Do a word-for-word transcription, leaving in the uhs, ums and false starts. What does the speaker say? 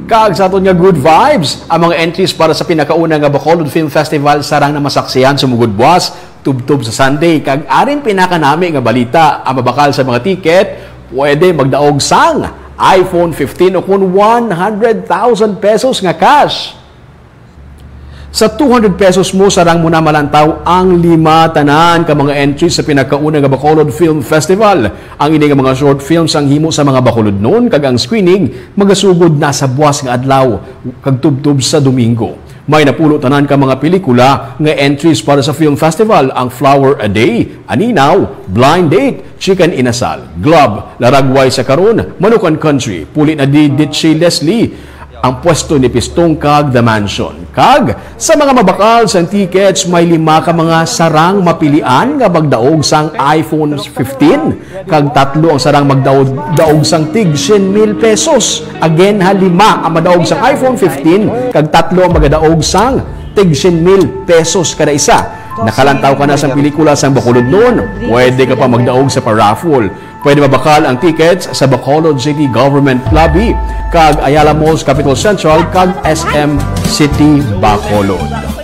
Kag sa aton nga good vibes, ang mga entries para sa pinakauna nga Bacolod Film Festival sarang na masaksihan sumugod buwas, tubtob sa Sunday. Kag aring pinakanami nga balita, ang mabakal sa mga ticket, pwede magdaog sang iPhone fifteen o kun one hundred thousand pesos nga cash. Sa two hundred pesos mo, sarang mo na malantaw ang lima tanan ka mga entries sa pinakauna nga Bacolod Film Festival. Ang ini nga mga short films ang himo sa mga Bacolodnon, kag ang screening magasugod na sa buwas nga adlaw kag tubtob sa Domingo. May napulo tanan ka mga pelikula nga entries para sa film festival, ang Flower a Day, Aninaw, Blind Date, Chicken Inasal, Globe, Laragway sa Karon, Manukan Country, Puli na di Ditchy Leslie, Ang Pwesto ni Pistong, kag The Mansion. Kag sa mga mabakal sang tickets, may lima ka mga sarang mapilian nga magdaog sang iPhone fifteen, kag tatlo ang sarang magdaog daog sang tig syen mil pesos. Again ha, lima ang madaog sang iPhone fifteen, kag tatlo ang magadaog sang tig syen mil pesos kada isa. Nakalantaw ka na sang pelikula sang Bacolodnon, pwede ka pa magdaog sa pa-raffle. Pwede mabakal ang tickets sa Bacolod City Government Lobby, kag Ayala Malls Capitol Central, kag S M City Bacolod.